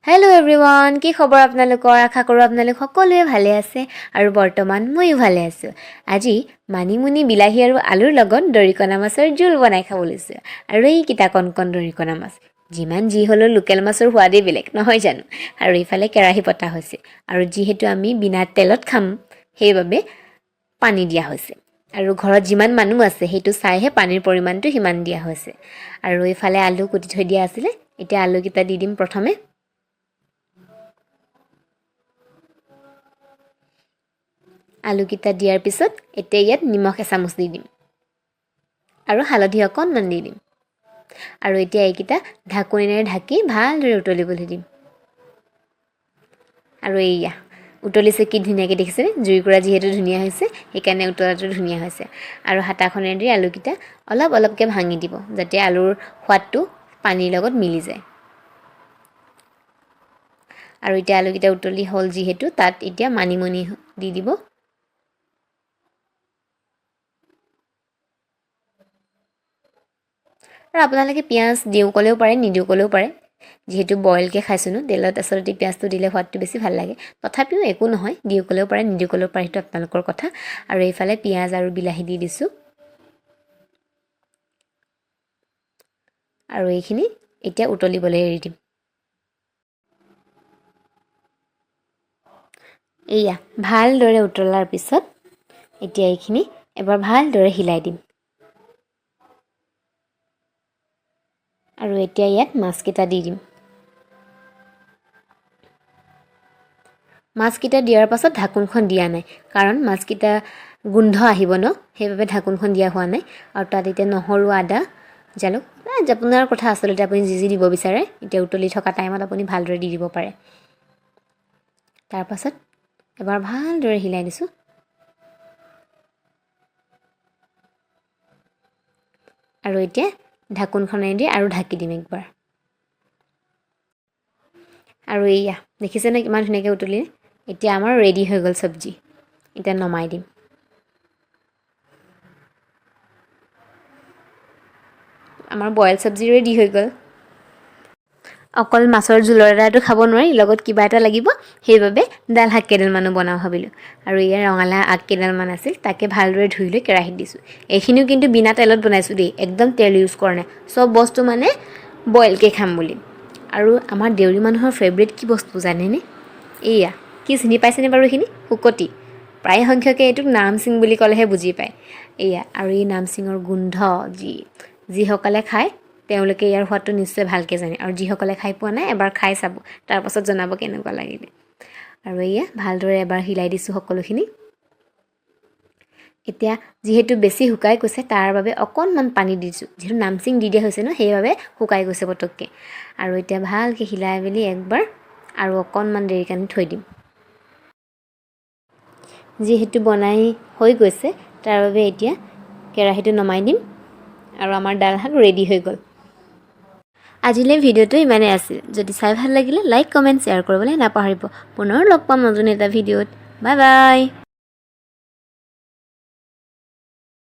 Hello' everyone, কি খবৰ আপোনালোকৰ? আশা কৰোঁ আপোনালোক সকলোৱে ভালে আছে আৰু বৰ্তমান ময়ো ভালে আছোঁ। আজি মানিমুনি, বিলাহী আৰু আলুৰ লগত দৰিকণা মাছৰ জোল বনাই খাব লৈছোঁ। আৰু এইকেইটা কণ কণ দৰিকণা মাছ, যিমান যি হ'লেও লোকেল মাছৰ সোৱাদেই বেলেগ নহয় জানো? আৰু এইফালে কেৰাহী পতা হৈছে আৰু যিহেতু আমি বিনা তেলত খাম সেইবাবে পানী দিয়া হৈছে। আৰু ঘৰত যিমান মানুহ আছে সেইটো চাইহে পানীৰ পৰিমাণটো সিমান দিয়া হৈছে। আৰু এইফালে আলু কুটি থৈ দিয়া আছিলে, এতিয়া আলুকেইটা দি দিম প্ৰথমে। আলুকেইটা দিয়াৰ পিছত এতিয়া ইয়াত নিমখ এচামুচ দি দিম আৰু হালধি অকণমান দি দিম। আৰু এতিয়া এইকেইটা ঢাকনিৰে ঢাকি ভালদৰে উতলিবলৈ দিম। আৰু এইয়া উতলিছে কি ধুনীয়াকৈ দেখিছেনে? জুইকুৰা যিহেতু ধুনীয়া হৈছে সেইকাৰণে উতলাটো ধুনীয়া হৈছে। আৰু হাতাখনেৰে দি আলুকেইটা অলপ অলপকৈ ভাঙি দিব যাতে আলুৰ সোৱাদটো পানীৰ লগত মিলি যায়। আৰু এতিয়া আলুকেইটা উতলি হ'ল যিহেতু তাত এতিয়া মানিমুনি দি দিব। আৰু আপোনালোকে পিঁয়াজ দিওঁ ক'লেও পাৰে, নিদিওঁ ক'লেও পাৰে। যিহেতু বইলকৈ খাইছোঁ ন, তেলত আচলতে পিঁয়াজটো দিলে সোৱাদটো বেছি ভাল লাগে। তথাপিও একো নহয়, দিওঁ ক'লেও পাৰে, নিদিওঁ ক'লেও পাৰে, সেইটো আপোনালোকৰ কথা। আৰু এইফালে পিঁয়াজ আৰু বিলাহী দি দিছোঁ। আৰু এইখিনি এতিয়া উতলিবলৈ এৰি দিম। এইয়া ভালদৰে উতলাৰ পিছত এতিয়া এইখিনি এবাৰ ভালদৰে হিলাই দিম। আৰু এতিয়া ইয়াত মাছকেইটা দি দিম। মাছকেইটা দিয়াৰ পাছত ঢাকোনখন দিয়া নাই, কাৰণ মাছকেইটা গোন্ধ আহিব ন, সেইবাবে ঢাকোনখন দিয়া হোৱা নাই। আৰু তাত এতিয়া নহৰু, আদা, জালুক, আপোনাৰ কথা আচলতে আপুনি যি যি দিব বিচাৰে এতিয়া উতলি থকা টাইমত আপুনি ভালদৰে দি দিব পাৰে। তাৰপাছত এবাৰ ভালদৰে হিলাই দিছোঁ। আৰু এতিয়া ঢাকোনখনেৰে দি আৰু ঢাকি দিম একবাৰ। আৰু এইয়া দেখিছেনে কিমান ধুনীয়াকৈ উতলিলে? এতিয়া আমাৰ ৰেডি হৈ গ'ল চব্জি। এতিয়া নমাই দিম। আমাৰ বইল চব্জি ৰেডি হৈ গ'ল। অকল মাছৰ জোলৰ এটাটো খাব নোৱাৰি, লগত কিবা এটা লাগিব, সেইবাবে ডাল শাক কেইডালমানো বনাওঁ ভাবিলোঁ। আৰু এয়া ৰঙালাও আগ কেইডালমান আছিল, তাকে ভালদৰে ধুই লৈ কেৰাহীত দিছোঁ। এইখিনিও কিন্তু বিনা তেলত বনাইছোঁ দেই, একদম তেল ইউজ কৰা নাই, চব বস্তু মানে বইলকৈ খাম বুলি। আৰু আমাৰ দেউৰী মানুহৰ ফেভৰেট কি বস্তু জানেনে? এইয়া কি চিনি পাইছেনে বাৰু এইখিনি? শুকতি। প্ৰায় সংখ্যকে এইটোক নামচিং বুলি ক'লেহে বুজি পায়। এইয়া আৰু এই নামচিঙৰ গোন্ধ যিসকলে খায় তেওঁলোকে ইয়াৰ সোৱাদটো নিশ্চয় ভালকৈ জানে। আৰু যিসকলে খাই পোৱা নাই এবাৰ খাই চাব, তাৰপাছত জনাব কেনেকুৱা লাগিলে। আৰু এয়া ভালদৰে এবাৰ হিলাই দিছোঁ সকলোখিনি। এতিয়া যিহেতু বেছি শুকাই গৈছে তাৰ বাবে অকণমান পানী দিছোঁ, যিহেতু নামচিং দি দিয়া হৈছে ন, সেইবাবে শুকাই গৈছে পটককৈ। আৰু এতিয়া ভালকৈ হিলাই মেলি একবাৰ আৰু অকণমান দেৰি কাৰণে থৈ দিম। যিহেতু বনাই হৈ গৈছে তাৰ বাবে এতিয়া কেৰাহীটো নমাই দিম আৰু আমাৰ ডাল শাক ৰেডি হৈ গ'ল। আজিলৈ ভিডিঅ'টো ইমানেই আছিল। যদি চাই ভাল লাগিলে লাইক, কমেণ্ট, শ্বেয়াৰ কৰিবলৈ নাপাহৰিব। পুনৰ লগ পাম নতুন এটা ভিডিঅ'ত। Bye bye.